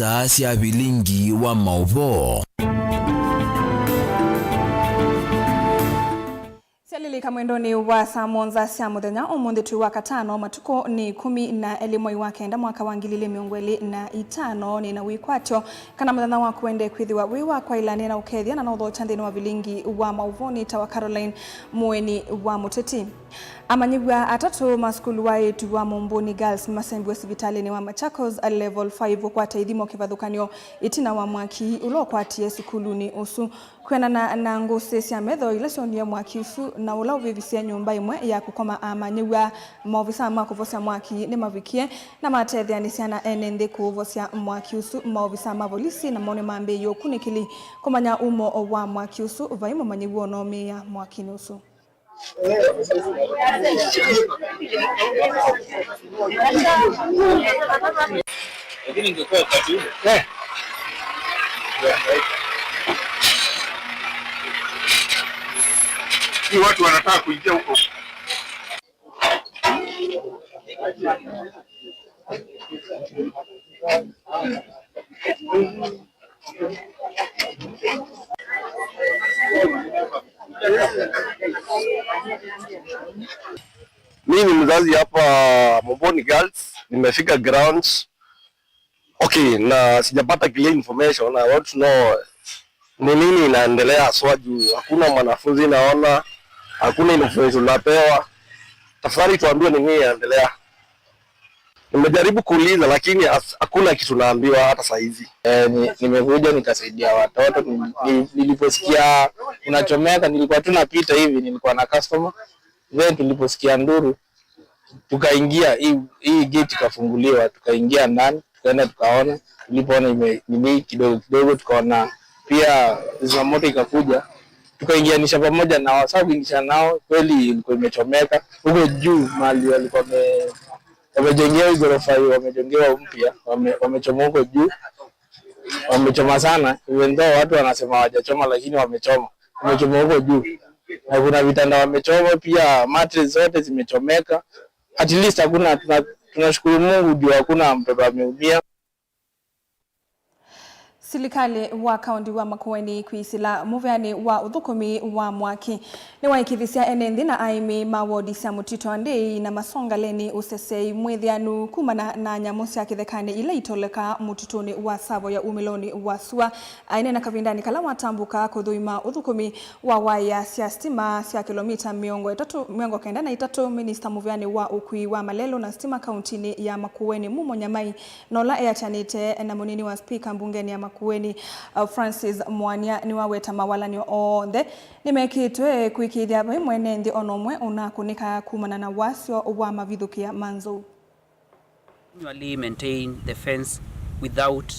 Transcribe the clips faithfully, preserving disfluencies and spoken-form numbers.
Saa sya vilingi wa maũvoo. Syalilika mwendonĩ wa saa mũonza sya mũthenya ũmũnthĩ twĩ wa katano, matukũ nĩ ikũmi na elĩ mwei wa kenda mwaka wa ngili ilĩ mĩongo ĩlĩ na itano. Nĩ na wĩkwatyo kana mũthenya waku wende kwĩthĩwa wĩ wa kwaĩla, nĩ na ũkethya na nothokya nthĩnĩ wa vilingi wa maũvoo nĩ ta wa Caroline Mũeni wa Mũteti. Amanyĩw'a atatũ ma sukulu wa eĩtu wa Mumbuni Girls nĩmasembiwe sivitalĩnĩ wa Machakos Level five kũkwata ithimo kĩvathũkany'o ĩtina wa mwaki ũla ũkwatie sukulunĩ ũsu. Kwĩanana na ngũsĩ sya metho ila syonie mwaki ũsu na ũla ũvĩvisye nyũmba ĩmwe ya kũkoma amanyĩw'a, maovisa ma kũvosya mwaki nĩmavikie na matetheanĩsya na ene nthĩ kũvosya mwaki ũsu. Maovisa ma volisi namo nĩmambĩĩie ũkunĩkĩli kũmanya umo wa mwaki ũsu vai mũmanyĩw'a ũnaumĩĩa mwakinĩ ũsu. Lakini ingekuwa wakati huu. Eh. Hii watu wanataka kuingia huko. Mimi ni mzazi hapa Mumbuni Girls, nimefika ground. Okay, na sijapata clear information. I want to know ni nini inaendelea haswa juu hakuna mwanafunzi naona, hakuna information napewa. Tafadhali tuambiwe ni nini inaendelea. Nimejaribu kuuliza lakini has-, hakuna kitu naambiwa hata saa hizi. Eh, ni, nimekuja nikasaidia watoto. Ni, ni, niliposikia unachomeka, nilikuwa tu napita hivi, nilikuwa na customer. Then tuliposikia nduru, tukaingia, hii, hii gate ikafunguliwa, tukaingia ndani, tukaenda tukaona. Tulipoona ime-, nini kidogo kidogo, tukaona pia zimamoto ikakuja, tukaingianisha pamoja nao. Sasa kuingisha nao, kweli ilikuwa imechomeka huko juu mahali walikuwa wame-, wamejengewa hii ghorofa hii, wamejengewa mpya, wame-, wamechoma huko juu, wamechoma sana, even though watu wanasema hawajachoma, lakini wamechoma, wamechoma huko juu, na kuna vitanda wamechoma pia, mattress zote zimechomeka. At least hakuna, tuna-, tunashukuru Mungu juu hakuna mtoto ameumia. Silikalĩ wa kaũnti wa Makueni kwĩsĩla mũvĩanĩ wa ũthũkũmi wa mwaki nĩwaĩkĩĩthisya ene nthĩ na aĩmi ma wodi sya Mũtito Andei na Masongaleni ũsesei mwĩthĩanu kumana na nyamũ sya kĩthekanĩ ila itolekaa mũtitũnĩ wa Savo ya umĩlonĩ wa sua. Aineena kavindanĩ kala watambũka kũthũima ũthũkũmi wa waya sya sitima sya kĩlomita mĩongo ĩtatũ, mĩongo kenda na itatũ, minista mũvĩanĩ wa ũkui wa malelũ na sitima kaũntinĩ ya Makueni Mumo Nyamai, na ũla eatĩanĩte na mũnini wa spika mbungenĩ ya Makueni, uh, Francis Mwania, nĩwaweta mawalany'o onthe nĩmekĩtwe kũĩkĩĩthya vai mwene nthĩ o na ũmwe ũnakũnĩka kumana na wasyo wa mavithũkĩa ma nzou. Continually maintain the fence without,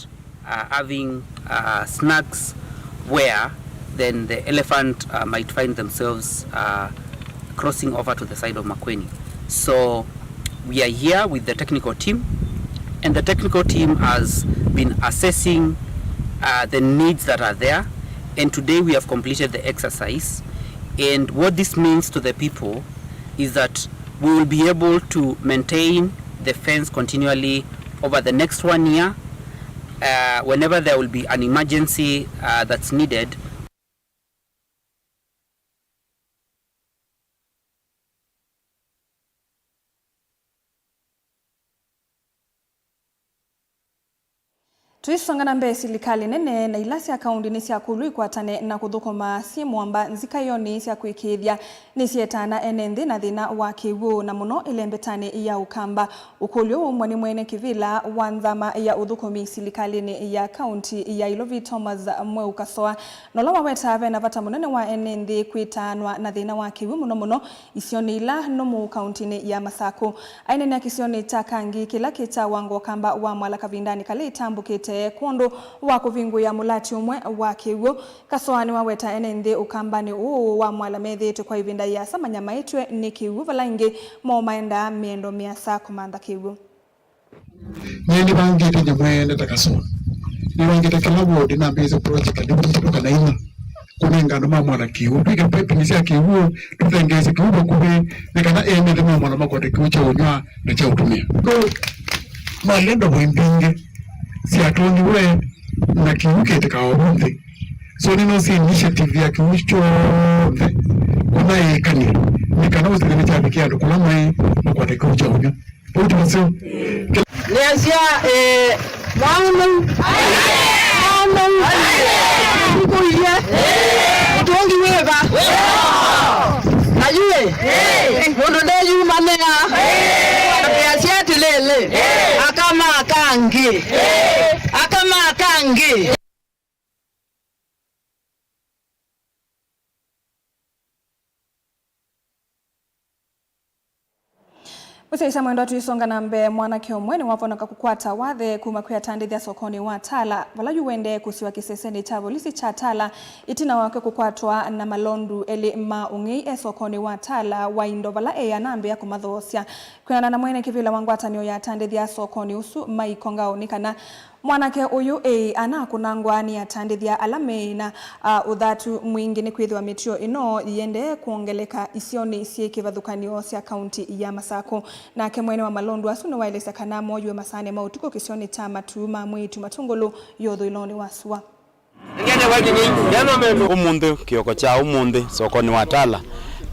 uh, having, uh, snags where then the elephant, uh, might find themselves, uh, crossing over to the side of Makueni. So we are here with the technical team, and the technical team has been assessing, uh, the needs that are there, and today we have completed the exercise. And what this means to the people is that we will be able to maintain the fence continually over the next one year, uh, whenever there will be an emergency, uh, that's needed. Tũisonga na mbee, silikalĩ nene na ila sya kaũnti nĩsyakũlw'a ikwatane na kũthũkũma syĩ mũamba nzikaĩonĩ sya kũĩkĩĩthya nĩsyetaa na ene nthĩ na thĩna wa kĩw'ũ, na mũno ĩlembetanĩ ya Ũkamba. Ũkũlyo ũũmwe nĩ mwene kĩvĩla wa nzama ya ũthũkũmi silikalĩnĩ ya kaũnti ya Ilovi, Thomas Mweu Kasoa, na ũla wawetaa vena vata mũnene wa ene nthĩ kwĩtaanwa na thĩna wa kĩw'ũ, mũno mũno isionĩ ila nũmũ kaũntinĩ ya Masakũ. Aineenea kĩsionĩ kya Kangi kĩla kĩ kya Wanga Ũkamba wa Mwala kavindanĩ kala ĩtambũkĩte kwondũ wa kũvingũĩa mũlati ũmwe wa kĩw'ũ. Kasoa nĩwaweta ene nthĩ Ũkambanĩ ũũ wa Mwala methĩĩtwe kwa ĩvinda yĩasa manyamaĩtw'e nĩ kĩw'ũ, vala ĩngĩ moo maendaa mĩendo mĩasa kũmantha kĩw'ũ. Nyie nĩvangĩte nyamũ ene ta Kasoa. Nĩvangĩte kĩla ward nambĩĩsye project nĩvo itatũ kana inya. Kũnenga andũ ma Mwala kĩw'ũ. Twĩke piping sya kĩw'ũ, tũtengeesye kĩw'ũ vakuvĩ, nĩ kana ene nthĩ ma Mwala makwate kĩw'ũ kya ũnyw'a na kya ũtũmĩa. Malenda voi mbingĩ. Syatũngiwe na kĩw'ũ kĩtĩkaa ũmũnthĩ. So nĩnoosie initiative ya kĩw'ũ kyonthe kũna ĩĩkany'e nĩ kana ũsĩthĩe nĩkyavikĩa andũ kũla maĩ makwate kĩw'ũ kya ũnywa. Vau ti vaseo. Nĩasya, eh, mwaũnũu. Mwaũnũu. Nĩkũie. Mũtũngi wĩva? Na yu ĩ? Mũndũ ndeyumanĩa. Nĩasya atĩlĩlĩ, aka ma kangĩ. Aka ma kangĩ. Mũsyaĩĩsya mwendwa, tũisonga na mbee, mwanake ũmwe nĩwavonoka kũkwata wathe kuma kwĩ atandĩthya sokonĩ wa Tala, vala yu ũendee kũsiwa kĩsesenĩ kya volisi kya Tala, ĩtina wake kũkwatwa na malondu elĩ ma ũng'ei e sokonĩ wa Tala wa indo, vala eĩ anambĩĩa kũmathoosya. Kwĩanana na mwene kĩvĩla wa ngwatanĩo ya atandĩthya sokonĩ ũsu, Mike Ongao, nĩ kana mwanake ũyũ ĩĩ anakũnangwa nĩ atandĩthya ala meĩ na, a, ũthatu mwingĩ, nĩkwĩthĩwa mĩtuo ĩno yĩendee kwongeleka isionĩ syĩ kĩvathũkany'o sya kaunti ya Masakũ. Nake mwene wa malondu asu nĩwaelesya kana mooiwe masaanĩ ma ũtukũ kĩsionĩ kya Matuu ma Mwĩĩtu Matũngũlũ, ĩũthũĩlonĩ wa sua. Ũmũnthĩ, kĩoko kya ũmũnthĩ, sokonĩ wa Tala,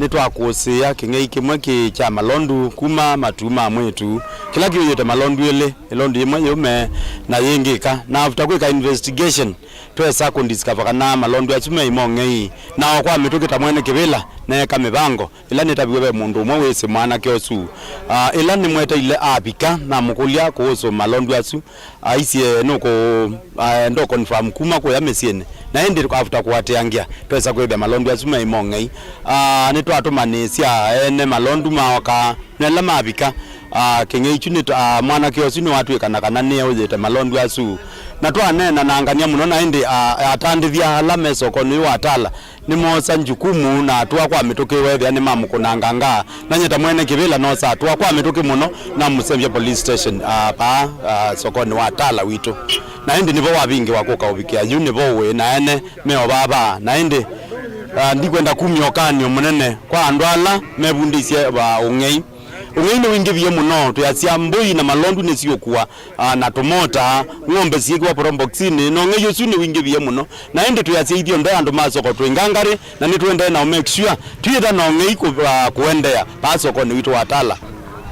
nĩtwakũsĩĩa kĩng'ei kĩmwe kĩ kya malondu kuma Matuu ma Mwĩĩtu, kĩla kĩũĩte malondu elĩ, ĩlondu yĩmwe yĩũme na yĩngĩ ĩka. Na after kwĩka investigation, twesa kũdiscover kana malondu asu meĩ ma ũng'ei. Na o kwa mĩtũkĩ ta mwene kĩvĩla neeka mĩvango ĩla nĩtaviwe ve mũndũ ũmwe wĩsĩ mwanake ũsu. Ah, ĩla nĩmweteile avika, namũkũlya kũhusu malondu asu, aisye nũkũ, ah, ndo confirm kuma kũya mĩsyĩnĩ. Na ĩndĩ after kũatĩangĩa, twesa kwĩthĩa malondu asu meĩ ma ũng'ei. Ah, nĩtwatũmanĩĩsya ene malondu maoka, na ĩla mavika, ah, kĩng'ei kyu nĩ, ah, mwanake ũsu nĩwatw'ĩkana kana nĩeũyĩte malondu asu. Na twaneena na ngania mũno, na ĩndĩ, ah, atandĩthya ala me sokonĩ ũyũ wa Tala, nĩmoosa njukumu na atũa kwa mĩtũkĩ weethĩa nĩmamũkũnanganga. Na nyie ta mwene kĩvĩla noosa atũa kwa mĩtũkĩ mũno, namũsembya police station, ah, paa, ah, sokonĩ wa Tala witũ. Na ĩndĩ nĩvo wavingĩwa kũka ũvikĩa yu, nĩvo ũĩ na ene me o vava. Na ĩndĩ, ah, ndikwenda kumya ũkany'o mũnene kwa andũ ala mevundĩisye, ah, ũng'ei. Ũng'ei nĩwingĩvie mũno, twĩasya mbũi na malondu nĩsiũkua, ah, na tũmota, ng'ombe syĩkĩwa proboxinĩ, na ũng'ei ũsu nĩwingĩvie mũno. Na ĩndĩ twĩasya ithyonthe andũ ma soko twĩ ngangarĩ, na nĩtũendee na make sure twĩtha na ũng'ei kũ-, ah, kũendeea vaa sokonĩ witũ wa Tala.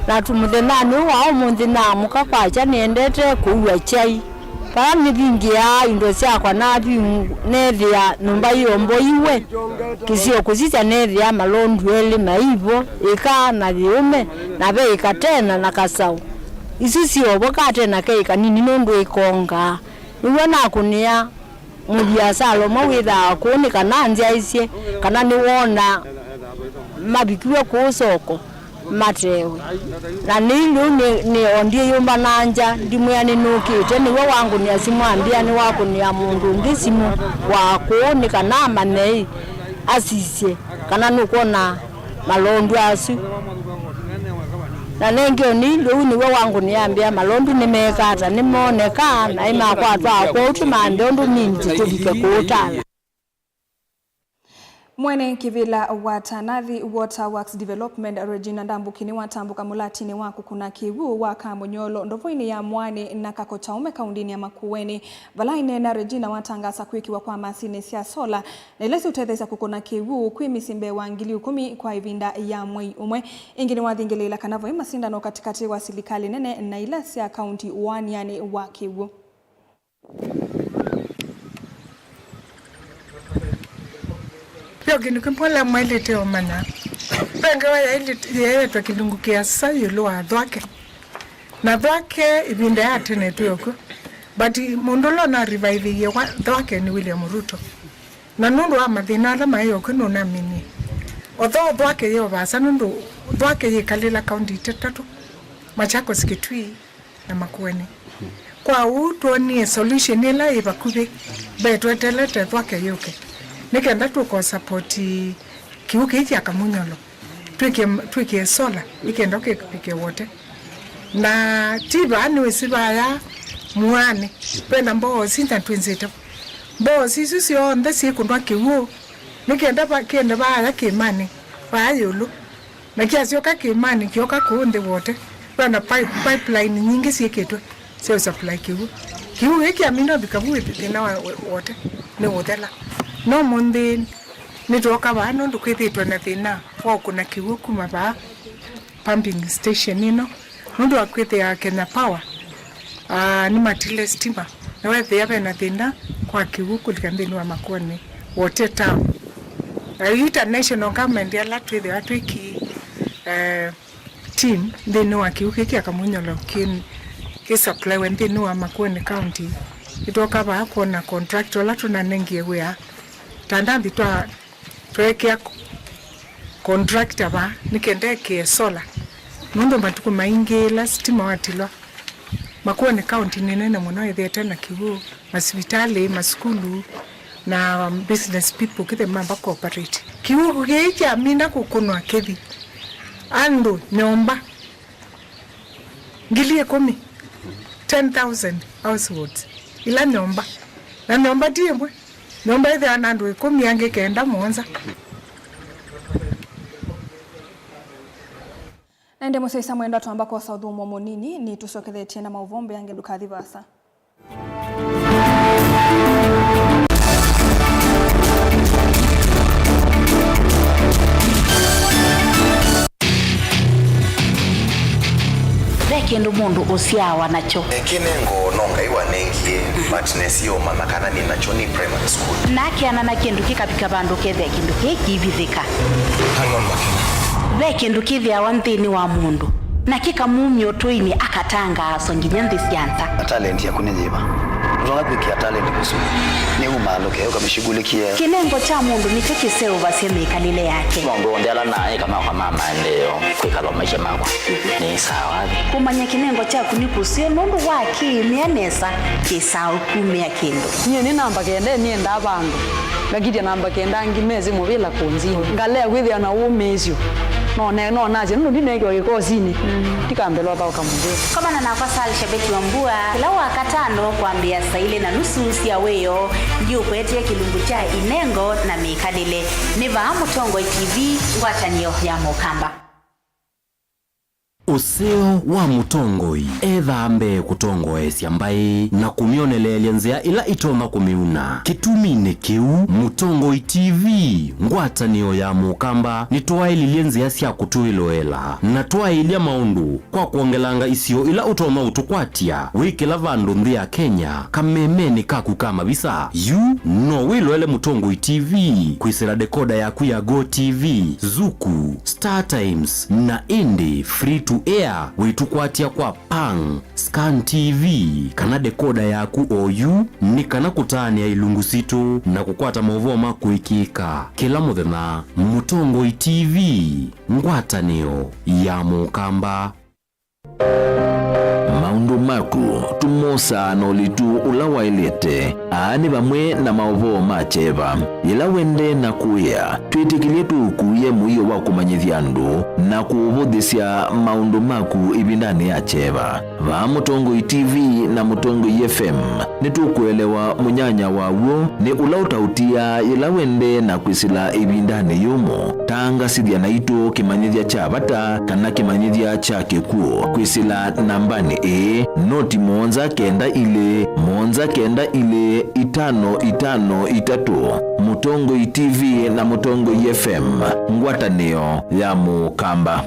Na tu mũthenyanĩ ũũ wa ũmũnthĩ naamũka kwakya nĩendete kũua kyai. Vala nĩvingĩaa indo syakwa nathi neethĩa nyũmba yĩomboiwe. Kĩsio kũsisya neethĩa malondu elĩ maivo, ĩka na yĩũme, na ve ĩkatena na kasaũ. Isu syĩ o vo katena keĩ kanini nũndũ ĩkongaa. Nĩw'o nakũnĩa mũviasala ũmwe wĩthaa kũu nĩ kana anzyaĩsye kana nĩwoona mavikiw'e kũu soko matewe. Na nĩ lĩu nĩ, nĩondie yũmba na ngya, ndimwĩa nĩnũkĩte, nĩw'o wangũnĩa simũ ambĩa nĩwakũnĩa mũndũ ũngĩ simũ wa kũu nĩ kana amanye asisye kana nũkwona malondu asu. Na nengeo nĩ lĩu nĩw'o wangũnĩa ambĩa malondu nĩmeeka ata, nĩmooneka, na nĩmakwatwa kwoou tũmanthe ũndũ minti tũvike kũu Tala. Mwene kĩvĩla wa Tanathi Water Works Development, Regina Ndambuki, nĩwatambũka mũlatinĩ wa kũkũna kĩw'ũ wa Kamũnyolo, ndovoinĩ ya Mwaanĩ na Kakotaũme, kaundinĩ ya Makueni. Vala aineena, Regina watangasa kwĩkĩwa kwa masinĩ sya sola na ila siũtetheesya kũkũna kĩw'ũ kwĩ mĩsyĩ mbee wa ngili ikũmi kwa ĩvinda ya mwei ũmwe. Ĩngĩ nĩwathingĩlĩĩla kana vai masindano katĩkatĩ wa silikalĩ nene na ila sya kaunti ũaanianĩ wa kĩw'ũ. Ve kĩndũ kĩmwe ala mwaĩlĩte ũmanya. Ve ngewa yaĩlĩte, yaĩtwa kĩlungu kĩasa ĩũlũ wa Thwake. Na Thwake ĩvinda ya tene twĩ o kw'o. But mũndũ ũla ũna revive-ĩe wa Thwake nĩ William Ruto. Na nũndũ wa mathĩna ala maĩ o kw'o nũnaminie. Although Thwake yĩ o vaasa nũndũ Thwake yĩkalĩla kaunti itatũ, Machakos, Kitui, na Makueni. Kwa ũu, twonie solution ĩla yĩ vakuvĩ, mbee twetelete Thwake yũke, nĩ kenda tũko support kĩw'ũ kĩĩ kya Kamũnyolo, twĩkĩe, twĩkĩe solar, nĩ kenda ũkĩvike wote. Na ti vaa nĩwĩsĩ vaya Mũaanĩ, vena mboosi na twĩnzĩte vo. Mboosi isu syonthe syĩkũnwa kĩw'ũ, nĩ kenda va-, kĩende vaya kĩĩmanĩ, vaya ĩũlũ. Na kyasyoka kĩĩmanĩ, kyoka kũũ nthĩ wote, vena pipe-, pipeline nyingĩ syĩkĩtwe sya ũsupply kĩw'ũ. Kĩw'ũ gĩkĩ kĩamina ũvika vu thĩna wa, wa, wote nĩ ũthela. No mũnthĩ nĩtwoka vaa nũndũ kwĩthĩtwe na thĩna wa ũkũna kĩw'ũ kuma vaa pumping station ĩno. Nũndũ wa kwĩthĩa Kenya Power, ah, nĩmatile stima, na wethĩa vena thĩna kwa kĩw'ũ kũlika nthĩnĩ wa Makueni Water Town. Na yu international government ala twĩthĩwa twĩ ki, eh, team nthĩnĩ wa kĩw'ũ kĩkĩ akamunyolo kĩ, kĩ supplyw'e nthĩnĩ wa Makueni County. Nĩtwoka vaa kwona contractor ũla tũnanengie wĩa. Ta ndathi twa, tweekĩa contractor vaa nĩ kenda ekĩe solar, nũndũ matukũ maingĩ ĩla sitima watilwa, Makueni County nĩ nene mũno, ĩthĩĩte na kĩw'ũ, masivitalĩ, masukulu, na business people kĩthe mamba cooperate. Kĩw'ũ kĩĩ kyamina kũkũnwa kĩthi, andũ nyũmba ngili ĩkũmi, ten thousand households, ila nyũmba, na nyũmba ti ĩmwe. Nyũmba ĩthĩawa na andũ ĩkũmi, angĩ kenda, mũonza. Na ĩndĩ mũsyaĩĩsya mwendwa, twamba kwosa ũthũmũo mũnini, nĩtũsyokethetye na maũvoo mbeange, ndũkathi vaasa. Ve kĩndũ mũndũ ũsyaawa nakyo. Kĩnengo no Ngai wanengie, but nĩsĩ ũmanya kana nĩ nakyo nĩ primary school. Na akeana na kĩndũ kĩkavika vandũ ũkethĩa kĩndũ kĩĩ kĩivithĩka. Hang on, Makena. Ve kĩndũ kĩthĩawa nthĩnĩ wa mũndũ, na kĩkamumya ũtũinĩ, akatangaaswa nginya nthĩ sya nza. Na talent yaku nĩ yĩva? Ndũtonya kwĩkĩa talent mũsuku. Nĩ umaalũke, ũkamĩshughulikie. Kĩnengo kya mũndũ nĩkyo kĩseũvasya mĩkalĩle yake. Maũndũ onthe ala naĩ kana kwa ma maendeeo, kwĩkalwa maisha makwa. Nĩ sawa. Kũmanya kĩnengo kyaku nĩ kũseo nũndũ wa kĩĩmĩa nesa kĩsaa ũkumĩa kĩndũ. Nyie nĩ namba kenda nĩendaa vandũ. Ngakitya namba kenda angĩ mesĩ mũvĩla kũnzinĩ. Ngalea kwĩthĩa na ũmĩĩsyo. No ne-, no nasye nũndũ ndineekiwa kĩkosinĩ. Ndikambelwa thaũka mũvĩla. Komana nakwa Sal Shabeki wa Mbua kĩla Wakatano kwambĩĩa saa ilĩ na nusu sya wĩoo, ndiũkwetee kĩlungu kya inengo na mĩkalĩle. Nĩ vaa Mũtongoi T V, ngwatanĩo ya Mũkamba. Ũseo wa mũtongoi ethaa mbee kũtongoesya mbaĩ na kũmyoneleelya nzĩa ĩla ĩtonya kũmĩuna. Kĩtuminĩ kĩu, Mũtongoi T V, ngwatanĩo ya Mũkamba, nĩtwaĩlilye nzĩa sya kũtwĩloela na twaĩlya maũndũ kwa kwongelanga isio ila ũtonya ũtũkwatya wĩ kĩla vandũ nthĩ ya Kenya kamemenĩ kaku ka mavisa. Yu no wĩloele Mũtongoi T V kwĩsĩla dekoda yaku ya Go T V, Zuku, Star Times, na ĩndĩ free to air wĩtũkwatya kwa Pang, Scan T V, kana dekoda yaku o yu, nĩ kana kũtaanĩa ilungu sitũ na kũkwata maũvoo ma kũĩkĩĩka kĩla mũthenya. Mũtongoi T V, ngwatanĩo ya Mũkamba. Maũndũ maku tũmosaa na ũlitu ũla waĩlĩte. Aa nĩ vamwe na maũvoo ma kyeva. Yĩla wendee na kũĩa, twĩtĩkĩlye tũũkuĩe mũio wa kũmanyĩthya andũ na kũũvũthĩsya maũndũ maku ĩvindanĩ ya kyeva. Vaa Mũtongoi T V na Mũtongoi F M, nĩtũkũelewa mũnyanya wa w'o nĩ ũla ũtaũtiaa yĩla wendee na kwĩsĩla ĩvindanĩ yũmũ. Tangasĩthya naitũ kĩmanyĩthya kya vata kana kĩmanyĩthya kya kĩkw'ũ kwĩsĩla nambanĩ ĩĩ, noti mũonza kenda ilĩ, mũonza kenda ilĩ, itano itano itatũ. Mũtongoi T V na Mũtongoi F M, ngwatanĩo ya Mũkamba.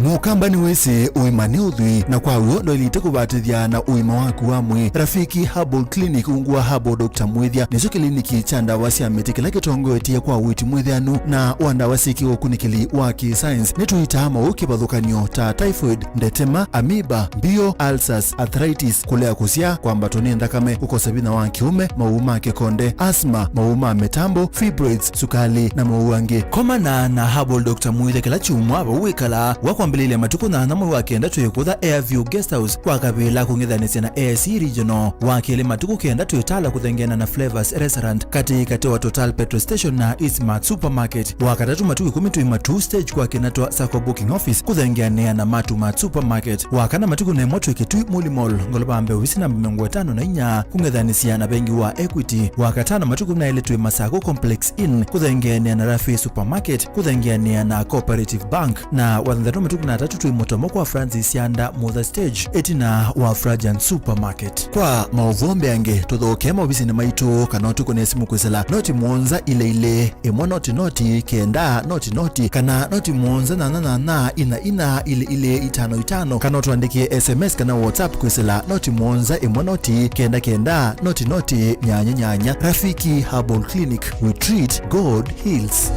Mũkamba nĩwĩsĩ ũima nĩ ũthwii, na kwa w'o ndwaĩlĩte kũvatĩthya na ũima waku wa mwĩĩ. Rafiki Herbal Clinic ungu wa Herbal Doctor Mwĩthya nĩkyo kĩliniki kya ndawa sya mĩtĩ kĩla kĩtongoetye kwa ũiiti mwĩthĩanu na wa ndawa syĩkĩwe ũkunĩkĩli wa kĩ-science. Nĩtũitaa maũũ kĩvathũkany'o ta typhoid, ndetema, amoeba, mbio, ulcers, arthritis, kũlea kũsyaa, kwambatwa nĩ nthakame, kũkosa vinya wa kĩũme, maũũ ma kĩkonde, asthma, maũũ ma mĩtambo, fibroids, sukali, na maũũ angĩ. Komana na Herbal Doctor Mwĩthya kĩla kyumwa vau wĩkalaa, wakwambĩlĩlya Ilya matukũ nyanya mwei wa kenda twĩ kũtha Airview Guest House, wa kavĩla kũng'ethanĩsya na A S E Regional, wa kelĩ matukũ kenda twĩ Tala kũthengeana na Flavors Restaurant, katĩ katĩ wa Total Petrol Station na Eastmart Supermarket, wa katatũ matukũ ĩkũmi twĩ Matuu Stage kwa kĩna twa Sacco Booking Office kũthengeanĩa na Matumart Supermarket, wa kana matukũ na ĩmwe twĩ Kitui Muli Mall, ngolova mbee ovisi namba mĩongo ĩtano na inya kũng'ethanĩsya na vengi wa Equity, wa katano matukũ na elĩ twĩ Masako Complex Inn kũthengeanĩa na Rafi Supermarket kũthengeanĩa na Cooperative Bank, na wa thanthatũ matukũ na atatũ twĩ Mũtomo kwa Francis Yanda Mutha Stage ĩtina wa Frajan Supermarket. Kwa maũvoo mbeange, tũthokee maovisinĩ maitũ kana ũtũkũne simũ kwĩsĩla noti mũonza ilĩ ilĩ ĩmwe noti noti kenda noti noti kana noti mũonza nyanya nyanya ina ina ilĩ ilĩ itano itano, kana ũtũandĩkĩe S M S kana WhatsApp kwĩsĩla noti mũonza ĩmwe noti kenda kenda noti noti nyanya nyanya. Rafiki Herbal Clinic, we treat, God heals.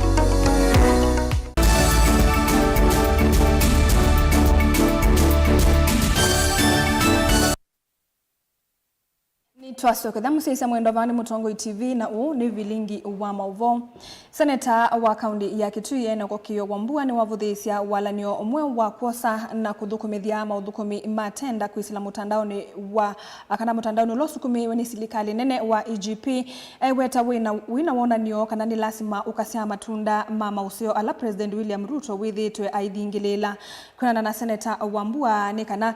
Nĩtwasyokethya mũsyaĩĩsya mwendwa, vaa nĩ Mũtongoi T V na ũũ nĩ vilingi wa maũvoo. Seneta wa kaũnti ya Kitui Enock Kĩĩo Wambua nĩwavũthĩĩsya walany'o ũmwe wa kwosa na kũthũkũmĩthya maũthũkũmi ma tenda kwĩsĩla mũtandaonĩ wa, kana mũtandaonĩ ũla ũsukumĩĩwe nĩ silikalĩ nene wa E G P. Aiweta wĩna, wĩna wonany'o kana nĩ lasima ũkasyaa matunda ma maũseo ala President William Ruto wĩthĩĩtwe aithingĩlĩĩla. Kwĩanana na Seneta Wambua, nĩ kana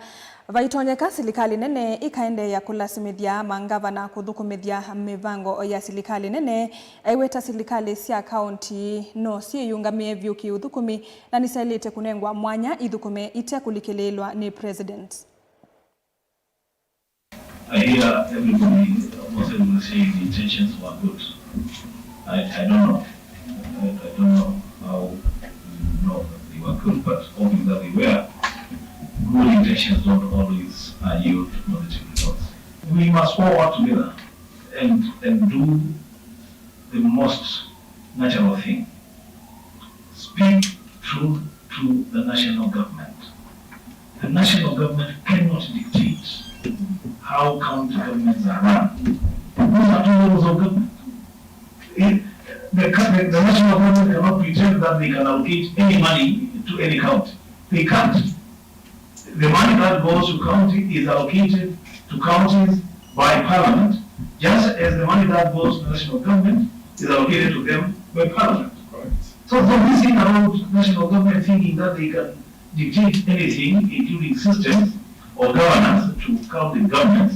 vaitonyeka silikalĩ nene ĩkaendeea kũlasimĩthya mangavana kũthũkũmĩthya mĩvango ya silikalĩ nene. Aiweta silikalĩ sya kaũnti no syĩyũngamĩe vyũ kĩ-ũthũkũmi na nĩsyaĩlĩte kũnengwa mwanya ithũkũme ite kũlikĩlĩĩlwa nĩ President. I hear everybody, almost everyone saying the intentions were good. I, I don't know. I, I don't know how you know that they were good, but obviously that they were. Good intentions don't always, uh, yield positive results. We must all work together and, and do the most natural thing. Speak truth to the national government. The national government cannot dictate how county governments are run. Those are two levels of government. It, the, the, the national government cannot pretend that they can allocate any money to any county. They can't. The money that goes to county is allocated to counties by parliament, just as the money that goes to national government is allocated to them by parliament. Correct. So, so this thing around national government thinking that they can dictate anything, including systems or governance to county governments,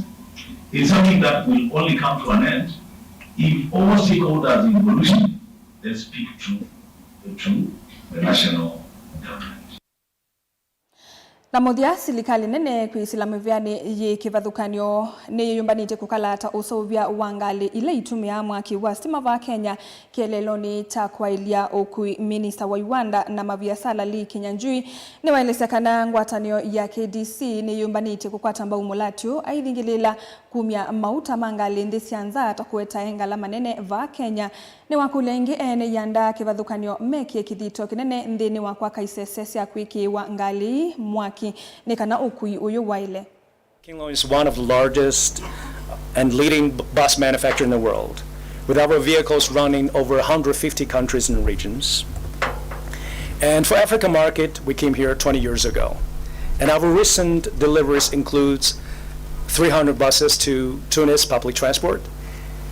is something that will only come to an end if all stakeholders in devolution then speak to, to the national government. Na mũthya, silikalĩ nene kwĩsĩla mĩvĩanĩ yĩ kĩvathũkany'o nĩyĩyũmbanĩtye kũkalata ũseũvya wa ngalĩ ila itũmĩaa mwaki wa sitima vaa Kenya, kĩeleelonĩ kya kwaĩlya ũkui. Minista wa Iwanda na Maviasala Lee Kinyanjui nĩwaelesya kana ngwatanĩo ya K D C nĩyĩyũmbanĩtye kũkwata mbau mũlatyo aithingĩlĩĩla kumya mauta ma ngalĩ nthĩ sya nza ta kũetae ngalama nene vaa Kenya. Nĩwakũlya ĩngĩ ene ianda kĩvathũkany'o mekĩe kĩthito kĩnene nthĩnĩ wa kwaka isese sya kwĩkĩĩwa ngalĩ ii mwaki nĩ kana ũkui ũyũ waĩle. King Long is one of the largest and leading b-, bus manufacturer in the world, with our vehicles running over one hundred fifty countries and regions. And for Africa market, we came here twenty years ago. And our recent deliveries includes three hundred buses to Tunis public transport,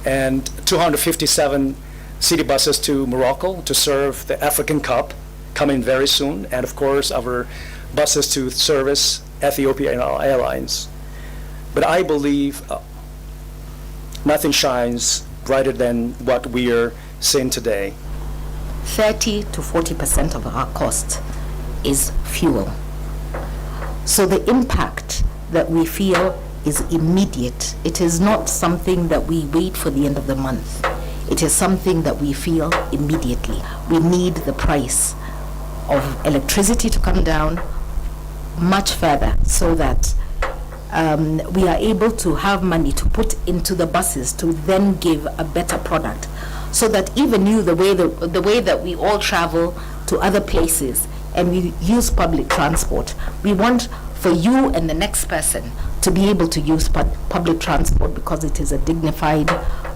and two hundred fifty-seven city buses to Morocco to serve the African Cup coming very soon, and of course our buses to service Ethiopia and our airlines. But I believe, uh, nothing shines brighter than what we are seeing today. Thirty to forty percent of our cost is fuel. So the impact that we feel is immediate. It is not something that we wait for the end of the month. It is something that we feel immediately. We need the price of electricity to come down much further so that, um, we are able to have money to put into the buses to then give a better product, so that even you, the way the, the way that we all travel to other places and we use public transport, we want for you and the next person to be able to use pub-, public transport because it is a dignified,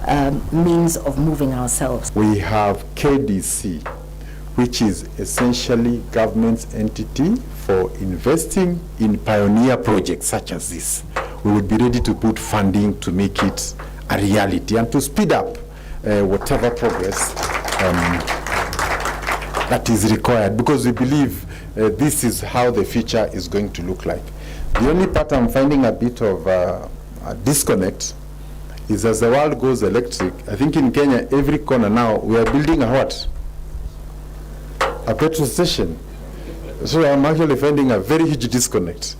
um, means of moving ourselves. We have K D C, which is essentially government's entity for investing in pioneer projects such as this. We would be ready to put funding to make it a reality and to speed up uh, whatever progress um, that is required, because we believe uh, this is how the future is going to look like. The only part I'm finding a bit of uh, a disconnect is as the world goes electric, I think in Kenya, every corner now, we are building a what? A petrol station. So I'm actually finding a very huge disconnect.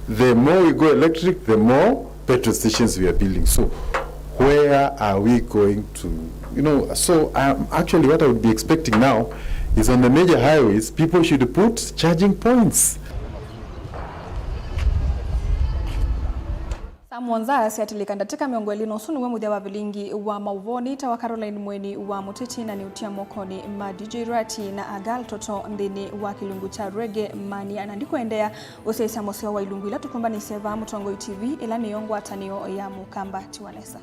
The more we go electric, the more petrol stations we are building. So where are we going to, you know, so um, actually what I would be expecting now is on the major highways, people should put charging points. Saa mũonza syatilĩka ndatĩka mĩongo ĩlĩ na ũsu nĩwe mũthya wa vilingi wa maũvoonĩ. Nĩtawa Caroline Mweni wa Mũtĩtĩ, na nĩũtia mokonĩ ma D J Rati na Agal Toto nthĩnĩ wa kĩlungu kya Reggae Mania, na ndikũendeea ũsyaĩĩsya mũseo wa ilungu ila tũkũmbanĩsye vaa Mũtongoi T V, ĩla nĩyo ngwatanĩo ya Mũkamba. Tiwa nesa.